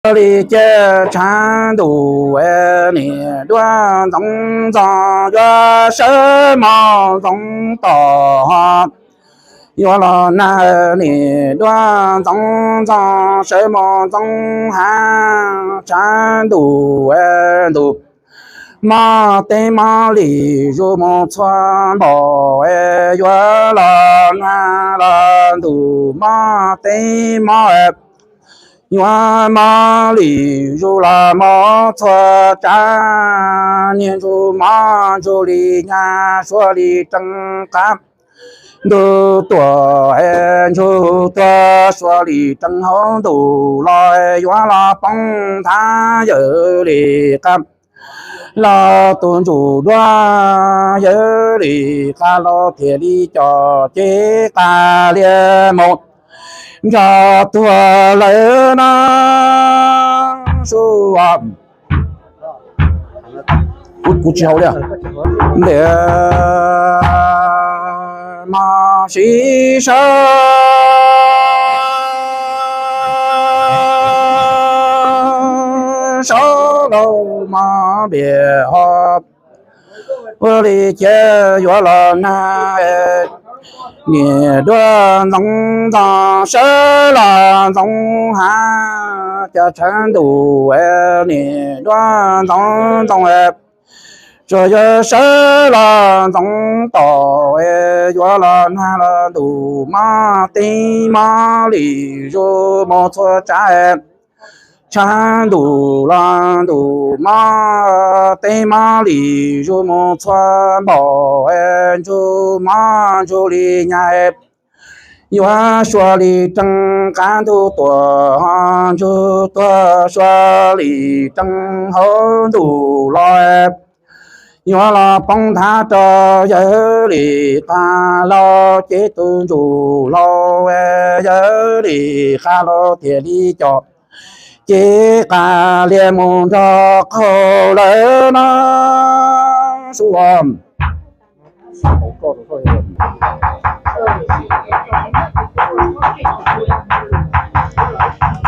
Ua li cas tshav ntuj niam duab ntxoov ntxoo yuav sawv mos ntxoov tom, yuav los nag niam duab ntxoov ntxoo sawv mos ntxoov hav tshav ntuj ntuj. Mob teeb mob lim zuj mus txhua npaum, yuav los nag los ntuj mob teeb mob, yuav mob lim zuj los mob txhua tsav, niag ntsuj mob ntsuj li nyab suav li reej qab. Ntuj tuaj ntsuj tuag suav li reej hauv ntuj los yuav los poob nthav yawg li qab. Los tus ntsuj duab yawg li qab los thiaj li coj cev qas lias mus nrog tuag lawm na. Kuv tsis hau li. Ntiam mos siv sawv, sawv laus mos npias ho. Ua li cas yuav los nag, niam duab ntxoov ntxoo sawv los ntxoov hav cov tshav ntuj, niam duab ntxoov ntxoo tsuas yuav sawv los ntxoov tom, yuav los nag los ntuj mob teeb mob lim zuj mus txhua tsav. Tshav ntuj los ntuj mob teeb mob lim zuj mus txhua npaum, ntsuj mob ntsuj li nyab yuav suav li reej qab. Ntuj tuaj ntsuj tuag suav li reej hauv ntuj los, yuav los poob nthav rau yawg li qab los ces tus ntsuj laus yawg li qab los thiaj li coj cev qas lias mus nrog qaug lawm na. Sua,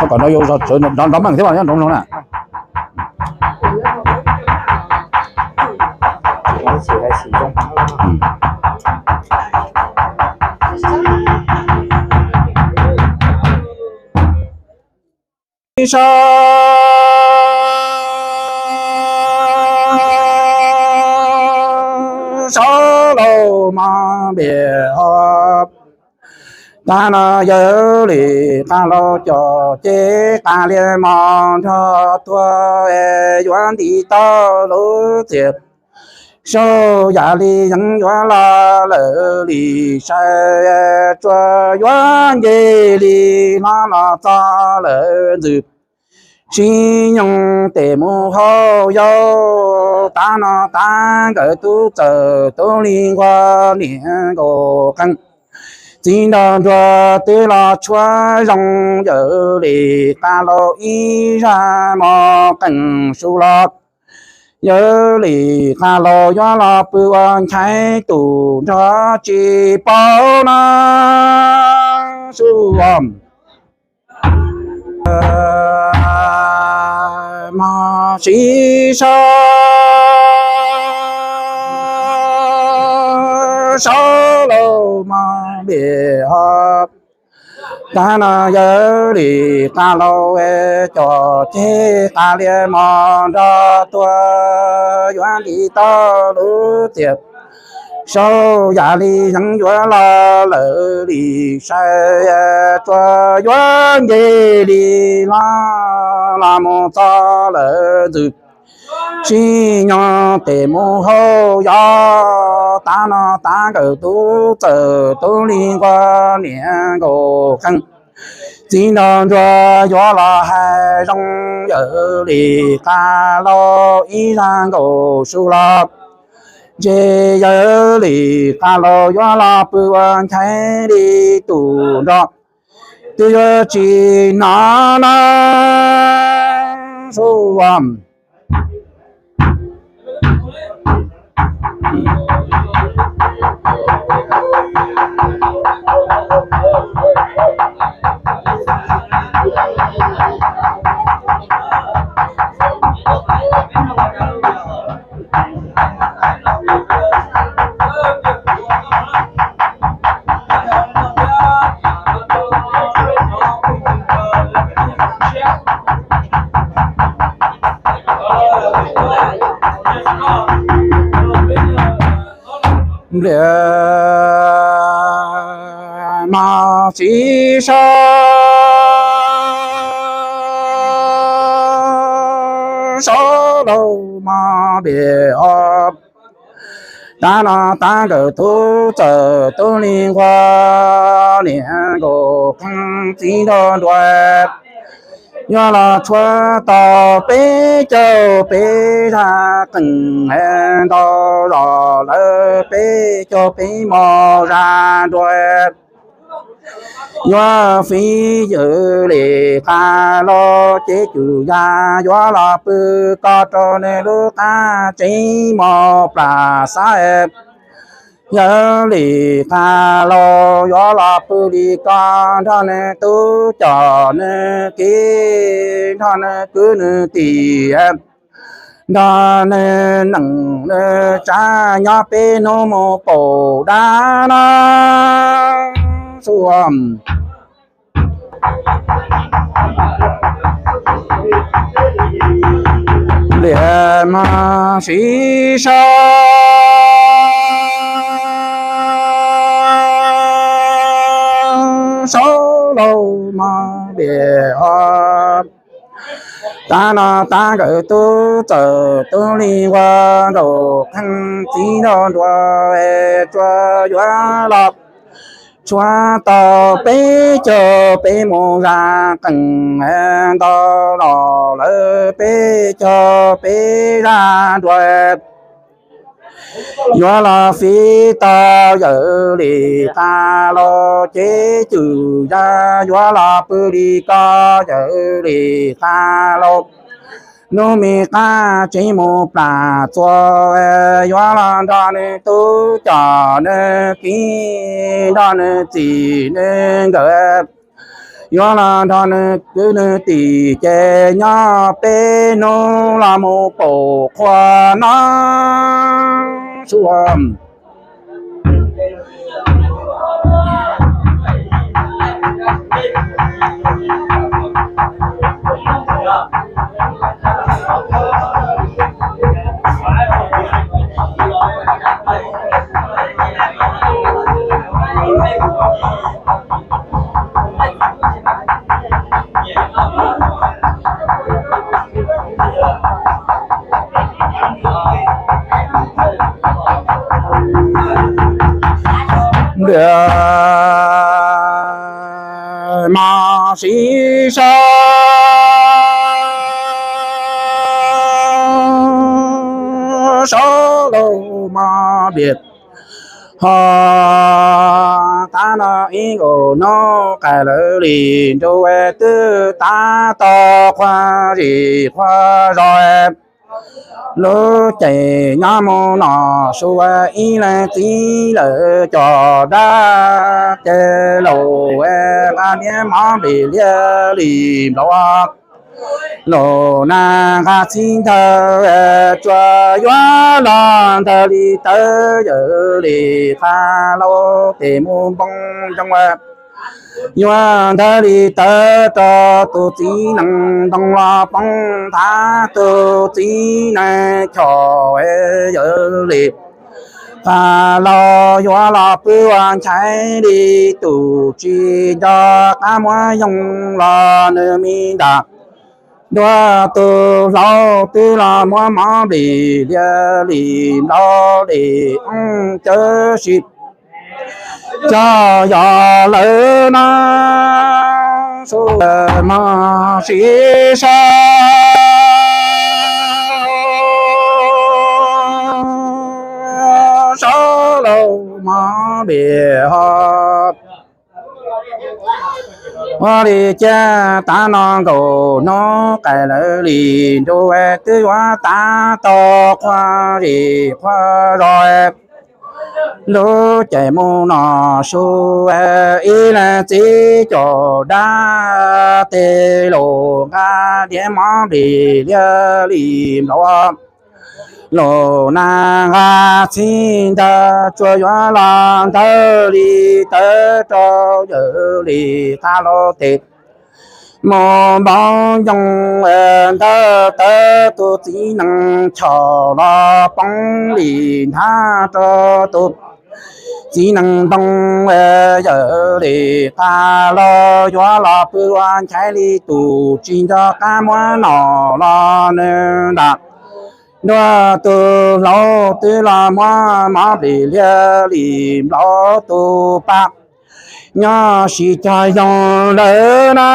tom no yuav zog tsawv nrov nrov meej thiab nyob nroo no na. Sawv, sawv laus mos npias ho. Tag no yawg li qab los coj cev qas lias mos nrog tuag, yuav ntim tau lub txiaj saud yam li yeeb yuav los lawm li sai, tsuas yuav nce li hlob los txog lawm ntxwg. Sib nyoog tes mus hauv yaus, tav no tav nkawm tub txawm tub li nquag niam nkaus qeej. Txiv nraug ntsuag twb los tshuab zoo, yawg li qab laus ib zaj mos qeej su los. Yawg li qab laus yuav los pw ua nchaib tus nrog tsis paub na. Sua, mos siv sawv, sawv laus mos npias ho. Tag no yawg li qab laus coj cev qas lias mos nrog tuag, yuav ntim tau lub txiaj saud yam li yeeb yuav los lawm li sai, tsuas yuav nce li hlob los mus txog lawm ntxwg. Sib nyoog tes mus hauv yaus, tav no tav nkawm tub txawm tub li nquag niam nkaus qeej. Txiv nraug ntsuag yuav los hais zoo, yawg li qab laus ib zaj nkaus su los. Ntshe yawg li qab laus yuav los pw ua nchaib li tus nrog twb yuav tsis hnov na. Sua, Npliag mos siv sab, sab laug mos npliag os. Tav no tav nkawm tub txawm tub li nqua, niam nkaus qeej txiv nrog nruas, yuav los tshuav tau peb caug peb zaj qeej, ntau zos lawm peb caug peb mos zaj nruas. Yuav fiv yawg li qas los ces cwm yaj yuav los pw koj rau nws lub qab tsev mos plas xab. Yawg li qas los yuav los pw li koj nrog nws tub coj nws kiv, nrog nws kwv nws tij, nrog nws neej nws tsav nyob peb hnub mus paum dab no. Su npliag mos siv sab, sab laug mos npliag os. Tav no tav nkawm tub txawm tub li nqua, nkaus qeej txiv nrog nruas, tsuas yuav los tshuav tau peb caug peb mos zaj qeej, ntau los lawm peb caug peb zaj nruas. Yuav los fiv tau yawg li qas los ces cwm yaj yuav los pw li koj yawg li qas los. Hnub me qab tsev mus plas txua, yuav los nrog nws tub coj nws kiv, nrog nws txij nws nkawm, yuav los nrog nws kwv nws tij ces nyob peb hnub los mus paum qhua no. Su Npliag mos siv sab, sab laug mos npliag ho. Tav no ib nkaus hnub qaij lawv li nruas twb tav tau qhua zej qhua zos. Lub caij nyob mus no su ib leeg txiv lawm cov dab ces laus nqa niam mov nplis liab li nplaus. Laus nag nqa txiv ntawd tsuas yuav los ntawd li tawv yawg li qas laus tes mus npoo ntoo. Yuav ntawd li tawv rau tus txiv nees ntoo los poob nthav tus txiv nees choj yawg li qas laus yuav los pw ua nchaiv li tus tsis nco qab muab yoog los nws me ntas. Dua tus hlau twb los muab mov nplis liab li nplaus li cawv si. Cov yog lawv no su mos siv sab, sab laug mov nplis ho. Ua li cas tav no nkaus hnub qaij lawv li nruas twb yuav tav tau qhua zej qhua zos. Lub caij mus no su ib leeg txiv coj dab tes laus nqa niam mov nplis liab li nplaus. Laus nag nqa txiv ntawd tsuas yuav los ntawd li tawv rau yawg li qas laus tes mus npoo yoog ntawd tawv tus txiv nees choj los poob li nthav rau tus Txiv neej ntoo yawm Lis Qab Laug yuav los pw ua nchav li tus tsis nco qab muab nom los nws nram. Nruab tus hlau twb los muab mov plis liab li nplaum tus pa. Nyob sis cog yoog lawm na,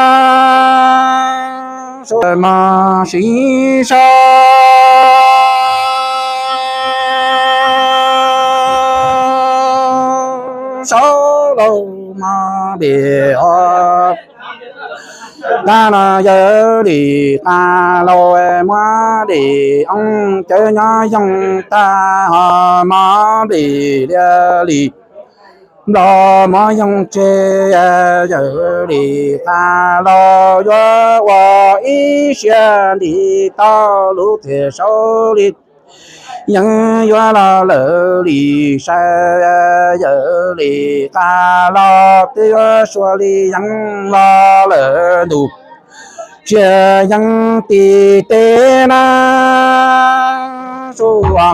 mos siv saub, saub laus mos plis os. Tag no yawm Lis Qab Laug muab plis oob cawv nyob yoog tag ho mov plis liab li nplaum mov yoog tseg. Yawm Lis Qab Laug yuav ua ib siab nti tau lub txiaj saub li yeeb yuav los lawm li sai. Yawm Lis Qab Laug twb yuav sua li yeeb los lawm ntuj, tsia yeeb ti teb na sua.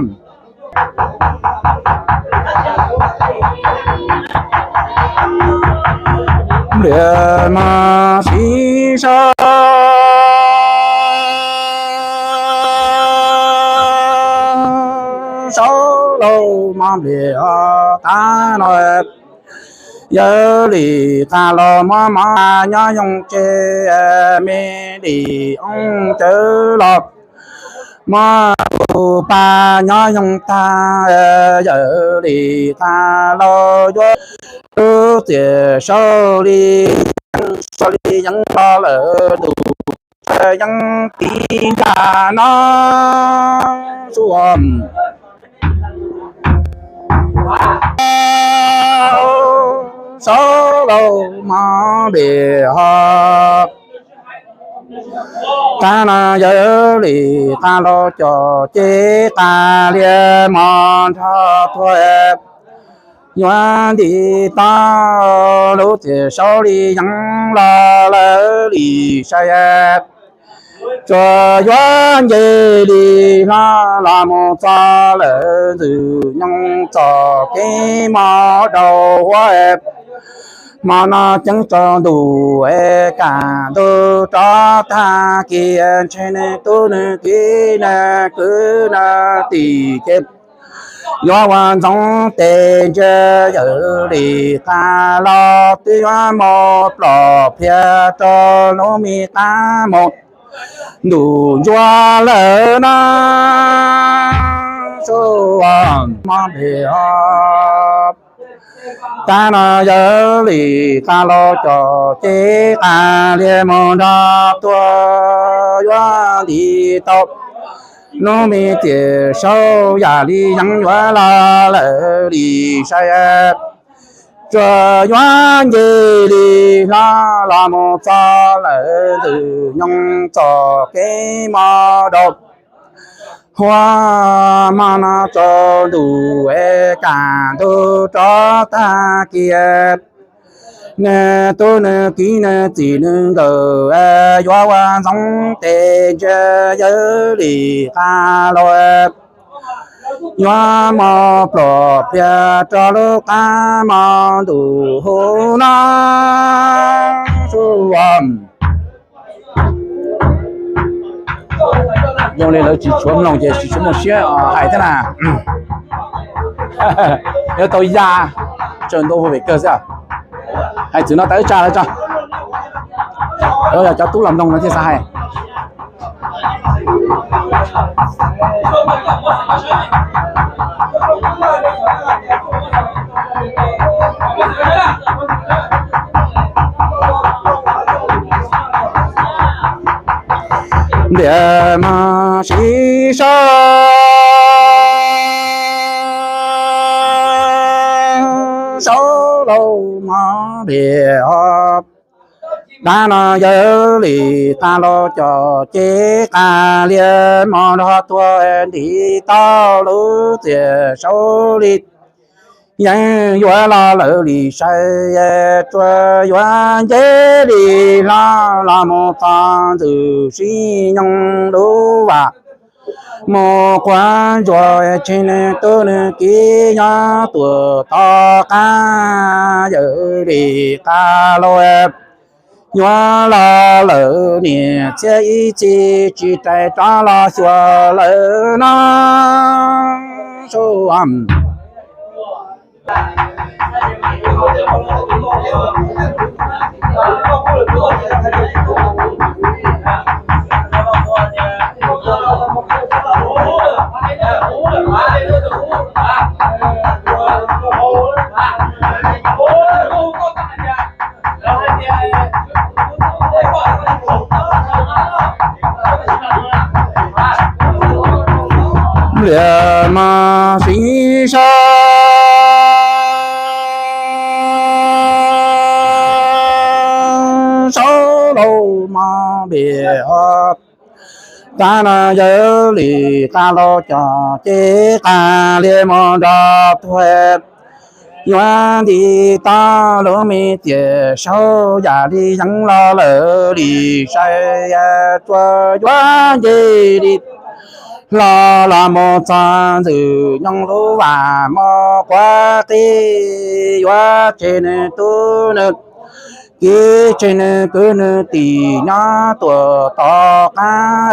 Npliag mos siv saub, saub laus mos npliag tag no. Yawm Lis Qab Laug muab mov nyob yoog tseg, me lis oob cawv los muab tus pa nyob yoog tag. Yawm Lis Qab Laug yuav lub txiaj saub li yeeb, saub li yeeb los lawm ntuj, yeeb ti ntag no sua. Saub laus mos npliag ho. Tag no yawm Lis Qab Laug cov cev qas lias mos nrog tuag, yuav nti tau lub txiaj saub li yeeb los lawm li sai. Tsuas yuav nce li hlo los mus txog lawm ntxwg nyoog txoj kev mos dau huab. Hmo no ceeb tsaus ntuj es kaj ntug rov tag kis, ntshe nws tub nws kiv nws kwv nws tij ces yuav ua ntxoov tes ntsia. Yawm Lis Qab Laug twb yuav mus plom pliag rau lub me qab mus ntuj ntsuag lawm na. Sua mos npliag ho. Tag no yawm Lis Qab Laug cov cev qas lias mos nrog tuag, yuav nti tau lub me txiaj saub yam li yeeb yuav los lawm li sai. Tsuas yuav nce li hlo los mus txog lawm ntxwg nyoog txoj kev mos dau huab. Hmo no tsaus ntuj es kaj ntug rov tag kis, nws tub nws kiv nws txiv nws nkawm yuav ua ntxoov tes ntsia. Yawm Lis Qab Laug yuav mus plom pliag rau lub qab mos ntuj huv no. Sua zoo li lawv tsis tshuav mloog ces tsis tshuav muaj siab hais thiab na. Yuav tau ya, tsaws ntua hu vim kawg xwb. Hais txwm no tas wb tsa lawv tso. Yog cov tub los mloog no thiaj xav hais. Ntiam mas siv sab saub laus mas ntiam. Dab no yawg li qas los cov ces qas lias mos nrog tuag ntim tau lub txiaj saub li. Yeej yuav los lawm li sai, tsuas yuav nce li hlo los mus txog ntxwg sib nyoog lub vas. Mus quav ntsuag tseg nws tub nws kiv nyob tuam tom qab, yawm li qab lauj. Yuav los lawm niam txiab ib txhis tsis rais rov los xyuas lawm no. Liam mas siv sab saub laus mas npiam, tab no yawg li qab lauj cov ces qab liam mus nrog tuag. Yuav nti tau lub me tiam saub yam li yeeb los lawm li sai, tsuas yuav nce li hlo los mus txog ntxwg nyoog lub vas mus quav qis, yuav tseg nws tub nws kiv tseg nws kwv nws tij nyob tuam tom qab,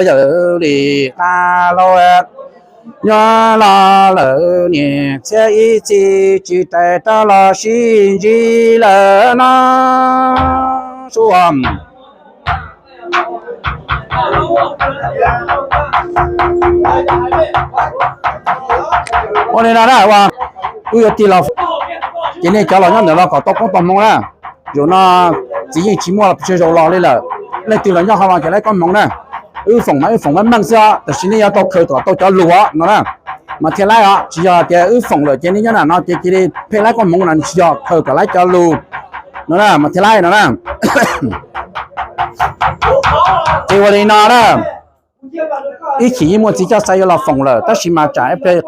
yawm li qab lauj. Yuav los lawm niam txiab ib txhis tsis rais rov los sib ntsib lawm no. Ua li no na, wb yuav tig los, ces nej cov los nyob ntawm no kom tau koob tau hmoov na. Zaum no txiv yeej tsis muaj los pes tsawg zaus los li lawm. Leej twg los nyob hauv no ces laib koob hmoov na. Wb foom mas wb foom meej meej xwb os, tab sis nej yuav tau khaws kom tau cov lus os no na, mas thiaj laib os. Tsis yog tias wb foom lawm ces nej nyob nram no ces cia li pheej laib koob hmoov no, tsis yog, khaws kom laib cov lus no na mas thiaj laib no na. Ces ua li no na, ib chim yeej muaj txiv coj xaiv yuav los foom lawm, tab sis mas tsam ib pliag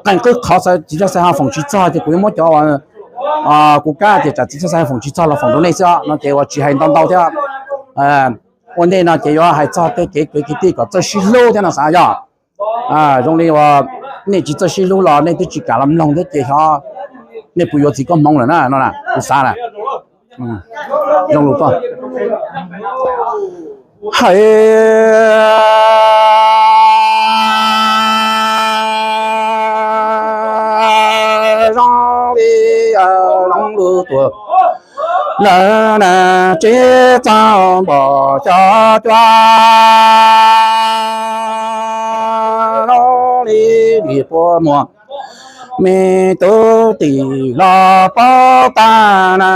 qeej qwb qhov txiv coj xaiv ho foom tsis txog ces kuv yuav muab cov, kuv kab tias tsam txiv coj xaiv ho foom tsis txog los foom rau nej xwb os no ces uas tsis hais ntau ntau thiab. Ua ntej no ces yuav hais txog tej kev kwv kwv tij kom txawj sib hlub thiab no xav yog. Zoo li uas nej tsis txawj sib hlub los nej twb tsis kam los mloog thiab ces xyov nej puas yuav txiv koob hmoov lawm na no, kuv xav na. Zoo lus tuaj. Hais zoo li zoo lus tuaj, lawv na tsis txog npaum xyov cuab, zoo li nim puas muag me tub tim los paub tag na,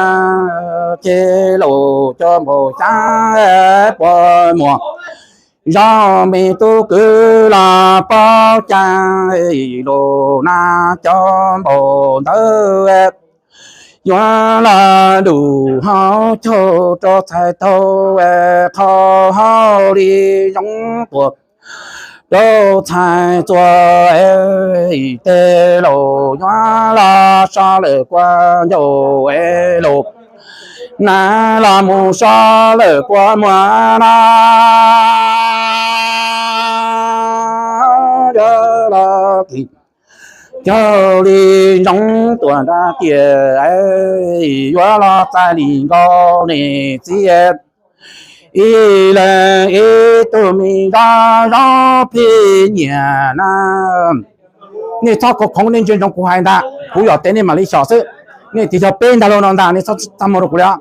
ces laus cov npaum xyab puas muag, zoo me tub kwv los paub cag, laus na cov npaum ntawd yuav los lus hauv caug rau txhais tau qhov hauj li zoo tuaj rau txhais txua. Tej laus yuav los so lawm kua ncauj, laus na los mus so lawm kua muag na, yuav los kis caug li zoo tuaj nrab tiaj, yuav los txais li nkaus niam txiv, ib leeg ib tug me zoo zoo plig nyiam na. Nej txhob khoov khoov, nej ntsia ntsoov kuv hais ntag, kuv yog tias nej mam li xyom xwb. Nej tias yog peb ntag lauj no ntag, nej txhob txaj muag rau kuv li os.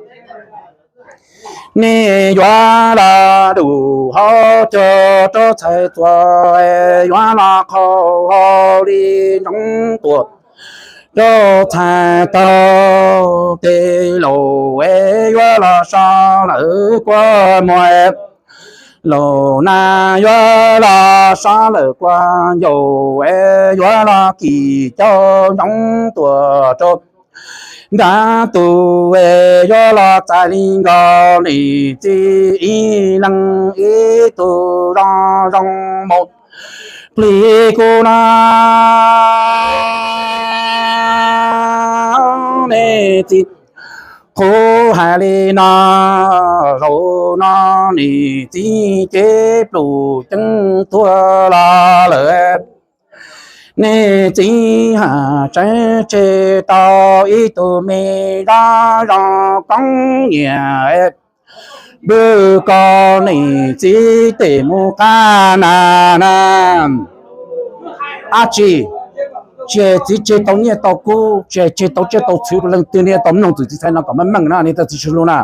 Nej yuav los lus hauv caug rau txhais txua, yuav los qhau hauj li zoo tuaj rau txhais tau. Tej laus yuav los so lawm kua muag, laus na yuav los so lawm kua ncauj, yuav los kis caug zoo tuaj rau nrab tus, yuav los txais li nkaus niam txiv, ib leeg ib tug zoo zoo mus plig kuv na. Niam txiv, Kuv hais li no, zaum no niam txiv cev pluj ceeb tuag los lawm. Niam txiv haj tseem tseg tau ib tug me dab zoo koob nyiam, pw kom niam txiv tes mus qab na na. Ab tsi, tsis hais txiv tseg tau nyiaj tau kub, tsis hais tseg tau tsiaj tau txhu rau leej twg, nej tau mloog txwm txiv txhais no kom meej meej na, nej txiv sib hlub na.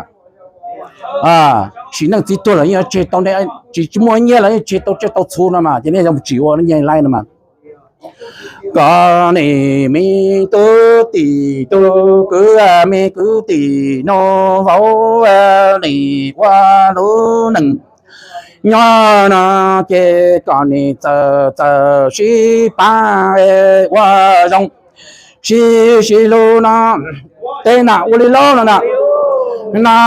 Sim neej txiv tuag lawm yeej tseg tau, tsis muaj nyiaj los yeej tseg tau tsiaj tau txhu no mas, ces nej yuav mus tsim ua nyiaj laib no mas. Kom niam me tub tij tug kwv, me kwv tij nus vauv, niam ua lub neej nyob no ces kom niam txawm txawm sib pab ua zoo, sib sib hlub no. Tej nam ua li loj no na. Na,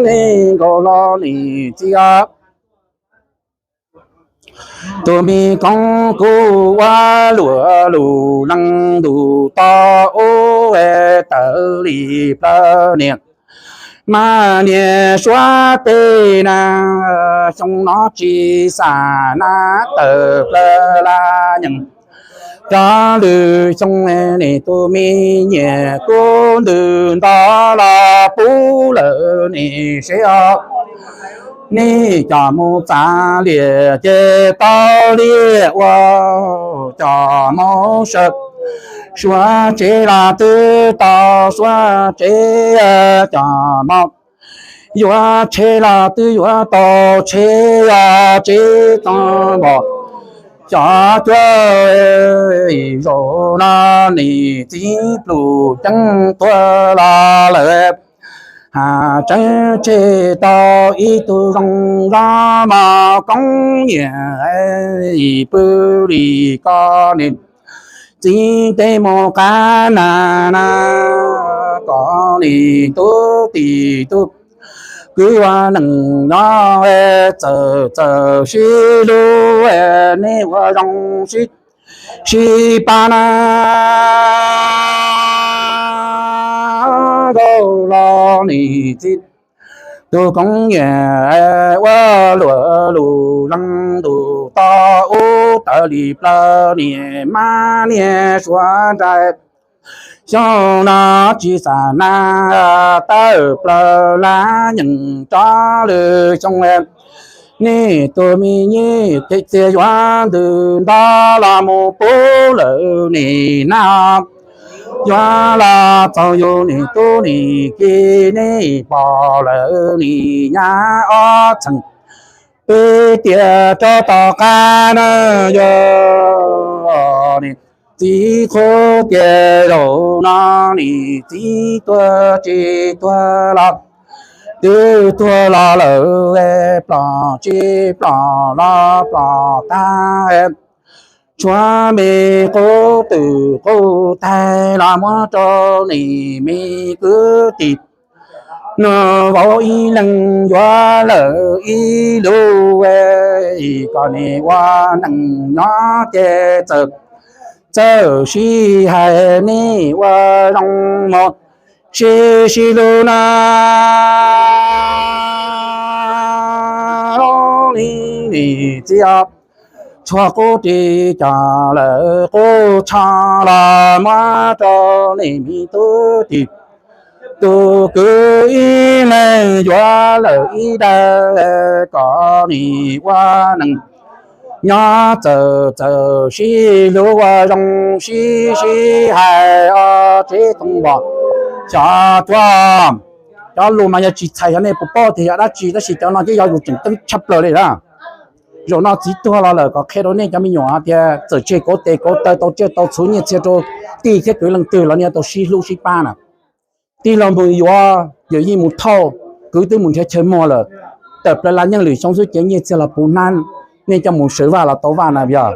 nej nkaus los niam txiv os. Tus me koob kuv ua luam lus leej ntuj tod ub, tawm li plaws niam mas niam suav tej na. Xyoo no tsis xam na, tawm plaws laj nyeem rov lwm xyoo, niam tus me nyiam kuv ntws nto los puv lawm niam seb os. Nej coj mus txav liam ces tau liam ua, coj mus saw suav tsev los twb tau suav tsev, coj mus yuav tsheb los twb yuav tau tsheb, tsev txog npom xyov cuab. Zaum no niam txiv pluj ceeb tuag los lawm, haj tseem tseg tau ib tug zoo zov mos koob nyiam, pw li kom niam txiv tes mus qab na na. Kom niam tub tij tug kwv ua neej nyob, txawm txawm sib hlub, nej ua zoo sib sib pab na. Nkaus los niam txiv tus koob nyiam ua luam lus leej ntuj tod ub, tawm li plaws niam mas niam suav nraim. Xyoo no tsis xam na, tawm plaws laj nyeem rov lwm xyoo, nej tus me nyuam txiv yuav ntws nto los mus puv lawm niam na. Yuav los txog yus niam tub niam kiv, nej pom lawm niam nyab ob txheem peb tiam rau tom qab na. Yog niam txiv qhuab tias zaum no niam txiv tuag tsis tuag los twb tuag los lawm, plom tsis plom los plom tag, tshuav me qub twm qub taig los muab rau niam me kwv tij nus vauv ib leeg yuav lawm ib lub, kom niam ua neej nyob ces txawm txawj sib hais, nej ua zoo mus sib sib hlub na. Niam txiv os, tshuav qub ris coj lawm qub tsho los muab rau niam me tub tij tus kwv ib leeg yuav lawm ib daim, kom niam ua neej nyob txawj txawj sib hlub ua zoo sib sib hais os, tsev txog npom xyov cuab. Cov lus mas yog tsis txhais xyov nej puas paub tias yog dab tsi, tab sis cov no ces yog yus tseem ceeb tshaj plaws li na. Zaum no txiv tuag los lawm kom qhia rau nej cov me nyuam tias txawm tseg kauv tes kauv taw, tau tsiaj tau txhu nyiaj txiag rau tij thiab kwv leej twg los nej tau sib hlub sib pab na. Tij laug mus yuav yawm yij mus thauj, kwv twb mus nrhiav chaw muag lawm, tawm plaws laj nyeej lwm xyoo xwb ces nyiaj txiag los puv hnab, nej coj mus sawv vaj los tau vaj na yog.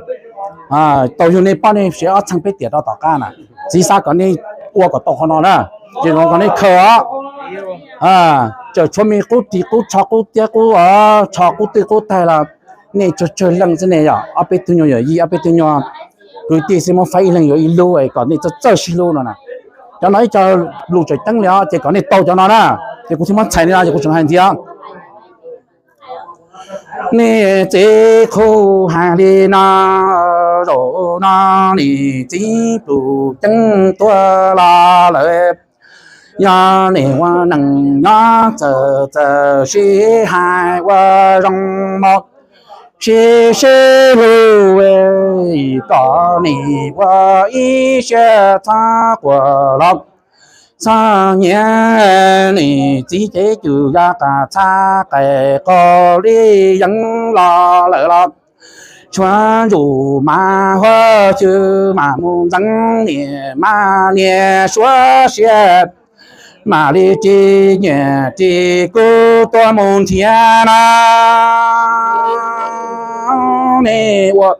Tau yug nej poj nej sev ob txheej peb tiam rau tom qab na. Txiv xav kom nej ua kom tau qhov no na, ces zoo kom nej khaws os. Txawm tshuav me qub ris qub tsho qub tiab qub tsho qub twj qub taig los nej tsawg tsawg leej xwb ne yog ob peb tug nyuag yawm yij ob peb tug nyuag Kwv tij xib muab faib ib leeg yuav ib lub kom nej txawj txawj sib hlub no na. Cov no ib co lus tseem ceeb li os, ces kom nej tau cov no na, ces kuv thiaj muab txhais li no ces kuv tseem hais ntxiv. Nej txiv qhuab hais li no, zaum no nej txiv pluj ceeb tuaj los lawm. Yog nej ua neej nyob txawm txawm sib hais ua zoo mos, sib sib hlub, kom nej ua ib siab txhob quaj los txhob nyiav. Nej txiv ces cuj yog qas txhab qaim qaum li yeeb los lawm los, tshuav ntsuj mas huab xyw mas mus ntxeev niam mas niam suav siab, mam li ris nyiam ris kub tuaj mus nrhiav na. Nej ua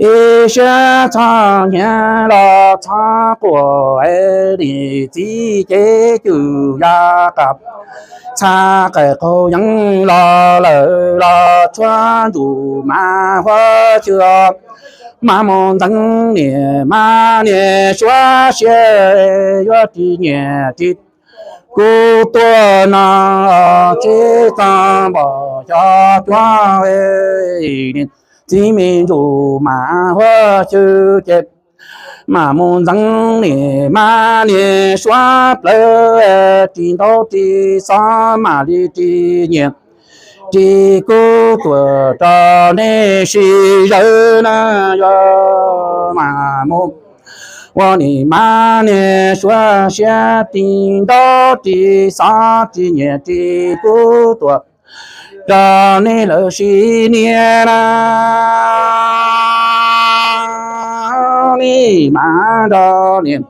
ib siab txhob nyiav los txhob quaj, nej txiv ces cuj yog qas txhab qaim qaum yeeb los lawm los, tshuav ntsuj mas huab xyw mas mus ntxeev niam mas niam suav siab, yuav ris nyiam ris kub tuaj no. Tsis txog npaum xyov cuab, txiv me ntsuj mas huab xyw ces mam mus ntxeev niam mas niam suav plawv, ris ntaub ris xov mam li ris nyiam ris kub tuaj rau nej sib zawv na. Yuav mam mus ua niam mas niam suav siab, ris ntaub ris xov ris nyiam ris kub tuaj rau nej lawv sib nias na. Nej mas nrog niam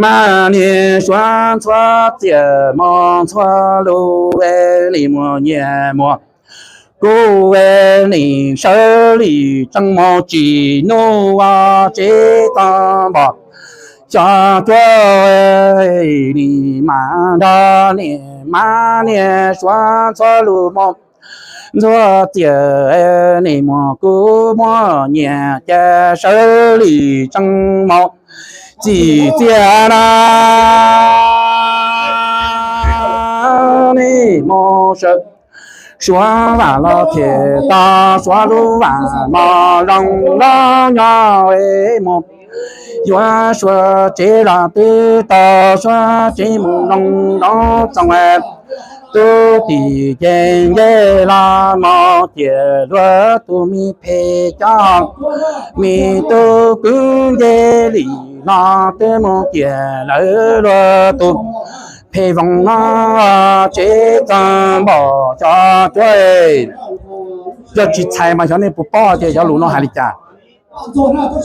mas niam suav ntxhua txiaj mos ntxhua lus, nej muaj nyiaj muaj kub, nej sawv li tseej mos tsis nug tsis txog npaum xyov cuab, nej mas nrog niam mas niam suav ntxhua lus mos ntxhua txiaj, nej muaj kub muaj nyiaj ces sawv li tseej mos txim txiaj na. Nej mus sawv suav vam los thiaj tau, suav lub vam mos zoo los nyob mus, yuav suav tsev los twb tau, suav tsev mus zoo los txoos. Tub tim ces nce los mus ciaj luag tus me phem coj, me tub kwv nce li los twb mus ciaj lawv luag tus phem voos no, tsis txog npaum xyov cuab. Yog tsis txhais mas xyov nej puas paub tias cov lus no hais li cas.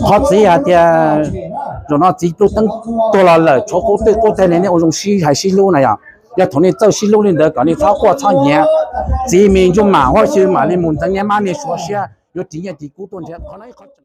Qhov txiv hais tias, zaum no txiv pluj teeb tuag los lawm, tshuav qub twj qub teg li, nej ua zoo sib hais sib hlub na yom. Yog thaum nej txawj sib hlub li ntawd kom nej txhob quaj txhob nyiav, txiv me ntsuj mam huab xyw mam li mus ntxeev niam mas niam suav siab, yuav ris nyiaj ris kub tuaj nrhiav qhov no ib qho.